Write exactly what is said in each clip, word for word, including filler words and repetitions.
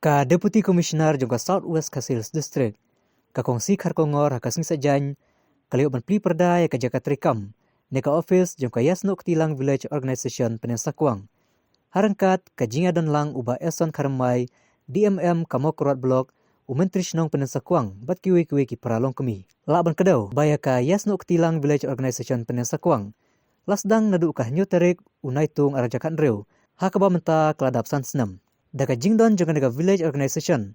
Ka Deputy Commissioner jong ka South West Khasi Hills District, ka Kong C Kharkongor ha ka sngi Saitjaiñ, ka la ïoh ban plie pyrda ïa ka jaka treikam ne ka office jong ka Ïasnoh Kti Lang Village Organisation Pyndensakwang. Ha ryngkat ka jingïadon lang u Bah Eson Kharmai, D M M ka Mawkyrwat Block, u Myntri Shnong Pyndensakwang bad kiwei kiwei ki para longkmie. Lah ban kdew ba ïa ka Ïasnoh Kti Lang Village Organisation Pyndensakwang la sdang naduh ka hynñiew tarik u Naitung arhajar khathynriew, ha kaba mynta ka la dap san snem. Da ka jingdon jong kane ka village organisation,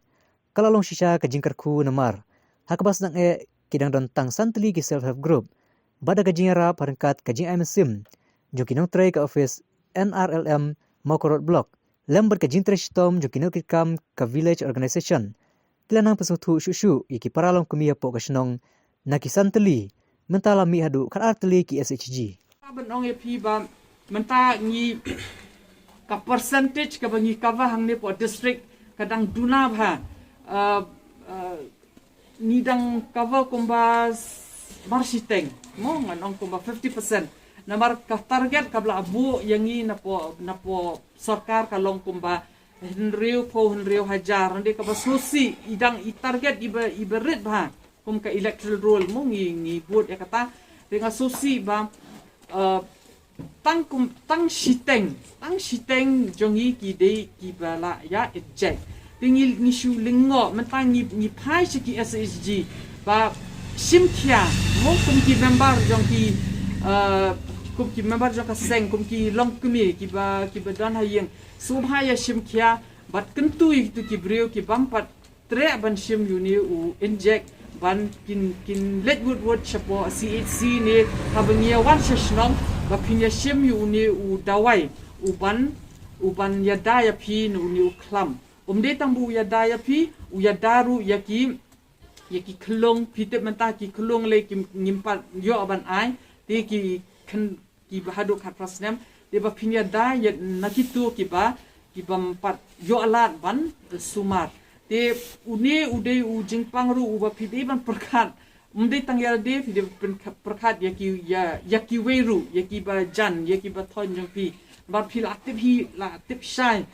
ka la long shisha ka jingkyrkhu namar ha kaba sdang eh ki dang don tang san tylli ki self help group. Bad da ka jingïarap ha ryngkat ka jingai mynsiem jong ki nongtrei ka office N R L M Mawkyrwat Block, lem bad ka jingtrei shitom jong ki nongkitkam ka village organisation, ki la nang pynsngewthuh shuh shuh ïa ki para longkmie hapoh ka shnong na ki san tylli, mynta la mih haduh khatar tylli ki S H G. Ka ban ong ïa phi ba mynta ngi, ka percentage kaba ngi cover hangne hapoh district ka dang duna bha. Uh, uh, ngi dang cover kumba s-, mar shiteng, mo, ngan ong kumba fifty percent. Namar ka target kaba la buh ïa ngi napoh, napoh sorkar ka long kumba hynriewphew hynriew hajar, hynrei kaba sngewsih i dang i target iba, iba rit bha kum ka electoral roll, mo, ngi, ngi vote ïa kata. Te nga sngewsih ba, uh, tang kum, tang shiteng, tang shiteng jong ngi ki dei kiba la ïa eject. Te ngi, ngi shu lyngngoh, mynta ngi, ngi phai sha ki S H G ba shim khia, mo, kum ki member jong ki, uh, kum ki member jong ka seng, kum ki longkmie kiba, kiba don ha ïing, sngewbha ïa shim khia bad kyntu ïa kitu ki briew ki bym pat treh ban shim ïa une u injek, ban kin, kin leit wut wut shapoh C H C ne haba ngi ïa wan sha shnong ba phin ïa shim ïa une u dawai u ban, u ban ïada ïa phi na une u khlam. Um dei tang ba u ïada ïa phi, u ïada ruh ïa ki, ïa ki khyllung, phi tip mynta ki khyllung lei ki ngim pat ïoh ban ai, te ki khyllung kiba haduh khatphra snem, te ba phin ïada ïa na kitu kiba, ki bym pat ïoh lad ban sumar. Te une u dei u jingpang ruh uba phi dei ban pyrkhat, um dei tang ïa lade, phi dei ban pyrkhat ïa ki, ïa, ïa kiwei ruh, ïa kiba jan, ïa kiba thoiñ jong phi. Ba phi la tip hi, la tip shai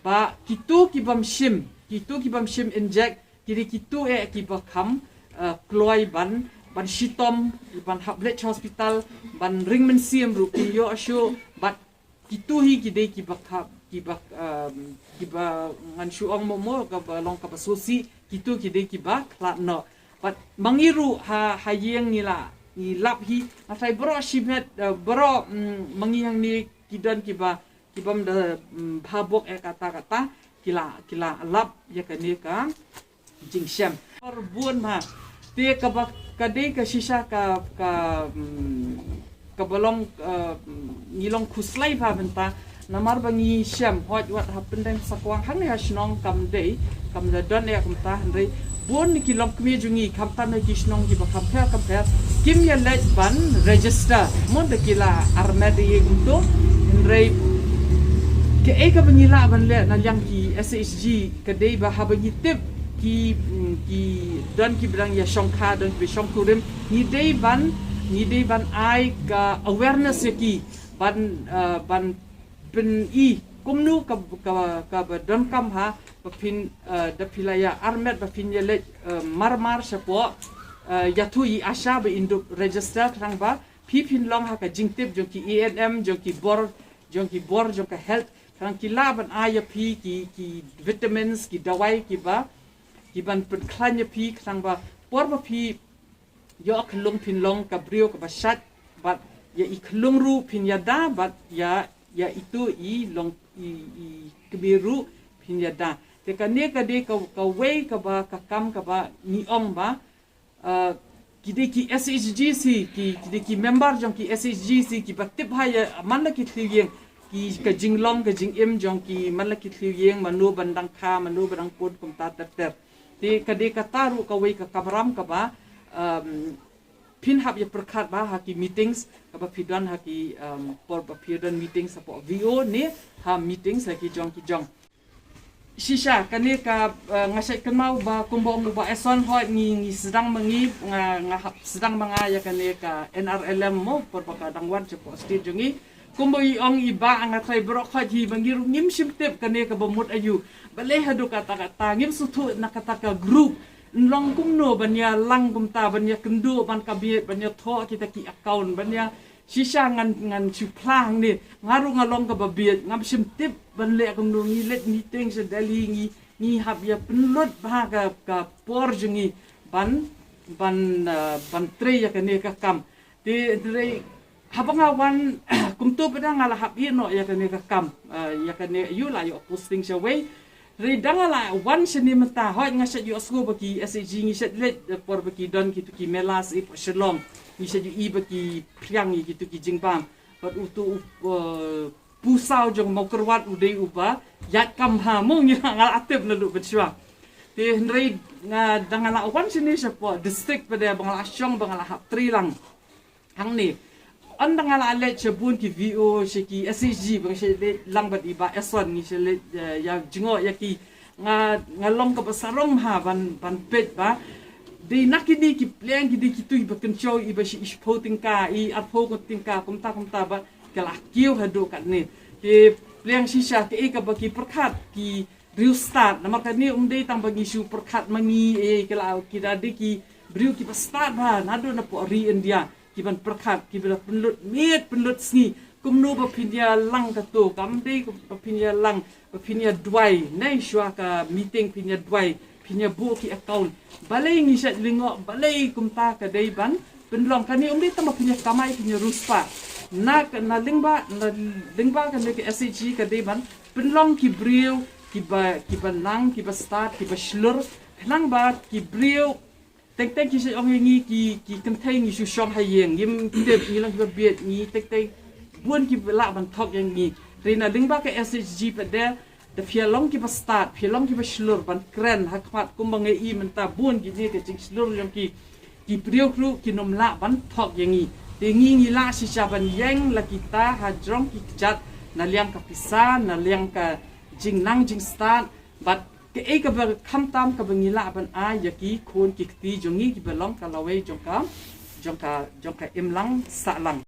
ba kitu ki bym shim, kitu ki bym shim injek, ki dei kitu eh kiba kham, uh, kloi ban, ban shitom, ban hap leit hospital, ban ring mynsiem ruh kin ïoh shuh, bad kitu hi ki dei kiba kham, kiba, um, kiba ngan shu ong mo mo, kaba long kaba sngewsih, kitu ki dei kiba khlad noh. Bad ma ngi ruh ha, ha ïing ngi la, ngi lap hi, nga tharai baroh shimet, uh, baroh, mm, ma ngi hangne ki don kiba, ki bym da, mm, bha bok eh kata kata, ki la, ki la lap ïa kane ka jingshem. Bun ma. Te kaba, ka dei ka shisha ka, ka, mm, kaba long, uh, mm, ngi long khuslai bha mynta. Namar ba ngi shem, hooid wat ha Pyndensakwang hangne ha shnong kam dei, kam da don eh kumta, hynrei bun ki longkmie jong ngi, khamtam ha ki shnong kiba kham pher kham pher, kim ïa leit ban register. Mo da ki la armet ïa kumto, hynrei kaei kaba ngi lah ban leh na liang ki S H G, ka dei ba haba ngi tip ki, mm, ki don kiba dang ïa shongkha, don kiba shongkurim, ngi dei ban, ngi dei ban ai ka awareness ïa ki ban, uh, ban pyni kumno ka, ka, kaba donkam ha ba phin, uh, da phi la ïa armet ba phin ïa leit, uh, mar mar shapoh, uh, ïathuh ïa ASHA ba in dup register, khnang ba phi phin long ha ka jingtip jong ki A N M, jong ki bor, jong ki bor jong ka health, khnang ki lah ban ai ïa phi ki, ki vitamins, ki dawai kiba, ki ban pynkhlaiñ ïa phi, khnang ba por ba phi ïoh khyllung phin long ka briew kaba shait, bad ïa i khyllung ruh phin ïada, bad ïa, ïa itu i long i, i kmie ruh phin ïada. Te kane ka dei ka, kawei kaba, ka kam kaba ngi ong ba, uh, ki dei ki S H G C, ki, ki dei ki member jong ki S H G C kiba tip ha ïa man la ki thliew ïing, ki, ka jinglong ka jingim jong ki man la ki thliew ïing, mano ban dang kha, mano ba dang pun, kumta ter ter. Te ka dei kata ruh kawei ka kamram kaba, um, phin hap ïa pyrkhat ba ha ki meetings kaba phi don, ha ki, um, por ba phi don meetings hapoh V O ne ha meetings ha ki jong ki jong. Shisha kane ka, uh, nga shait kynmaw ba kumba ong u Bah Eson, hooid ngi, ngi sdang ma ngi, nga, nga hap sdang ma nga ïa kane ka N R L M mo, por ba ka dang wan shapoh state jong ngi. Kumba i ong i ba nga trai bro khot hi ba ngi ruh ngim shim tip kane kaba mut ayu. Balei haduh katta katta ngim sngewthuh na kata ka group. Nlong kumno ban ïa lang kumta ban ïa kynduh ban ka bieit ban ïa thoh kita ki account ban ïa shisha ngan ngan shu phlang ne. Nga ruh nga long kaba bieit ngam shim tip ban leh kumno ngi leit meeting sha Delhi ngi ngi hap ïa pynlut bha ka ka por jong ngi ban ban ah, ban trei ïa kane ka kam. Te hynrei haba nga wan kumto pat nga la hap ïeh noh ïa kane ka kam, ah, ïa kane ïoh la ïoh posting sha wei. Hynrei da nga la wan shane mynta hoi nga shet ïoh sngewbha ki S H G ngi shet leit da por ba ki don kitu ki mela sa i por Shillong. Ngi shet ïoh i ba ki priang ngi kitu ki jingbam. Bad utu u, ah, pusaw jong Mawkyrwat u dei uba ïaid kam ha mo ngi la nga la tip na lut bad shwa. Te hynrei nga da nga la wan shane shapoh district pat ba nga la shong ba nga la hap trei lang. Hangne. Ynda nga la leit sha bun ki V O sha ki S H G ba nga sha leit lang bad i ba Eson ngi sha leit, eh, ïa jngoh ïa ki nga nga long kaba sarong ha ban ban peit ba. Dei na kine ki pliang ki dei kitu i ba kynshoi i ba shi i shiphew tyngka i arphew tyngka kumta kumta ba ka la kiew haduh katne. Ki pliang shisha ki i kaba ki pyrkhat ki briew stad namar kane um dei tang ba ngi shu pyrkhat ma ngi e ki la ki da dei ki briew kiba stad ba naduh na pdeng ri India. Ki ban pyrkhat ki ba la pynlut miet pynlut sngi kumno ba phin ïa lang kato kam dei ba phin ïa lang ba phin ïa duwai ne shwa ka meeting phin ïa duwai phin ïa buh ki account. Balei ngi shet lyngngoh balei kumta ka dei ban pynlong kane um dei tang ba phin ïa kamai phin ïa riewspah. Na ka na lyngba na lyngba kane ka S H G ka dei ban pynlong ki briew kiba kiba nang kiba stad kiba shlur khnang ba ki briew teng teng ki shu ong ïa ngi ki ki kynthei ngi shu shong ha ïing ngim tip ngi long kiba bieit ngi teng teng bun kiba lah ban thok ïa ngi. Hynrei na lyngba ka S H G pat de da phi ïa long kiba stad phi ïa long kiba shlur ban kren ha khmat kumba ngi i mynta bun kine ka jingshlur jong ki ki briew ruh kin ym lah ban thok ïa ngi. Te ngi ngi lah shisha ban ïeng la kita ha jrong ki kjat na liang ka pisa na liang ka jingnang jingstad bad kaei kaba khamtam kaba ngi lah ban ai ïa ki khun ki kti jong ngi kiba long ka lawei jong ka jong ka jong ka imlang sahlang.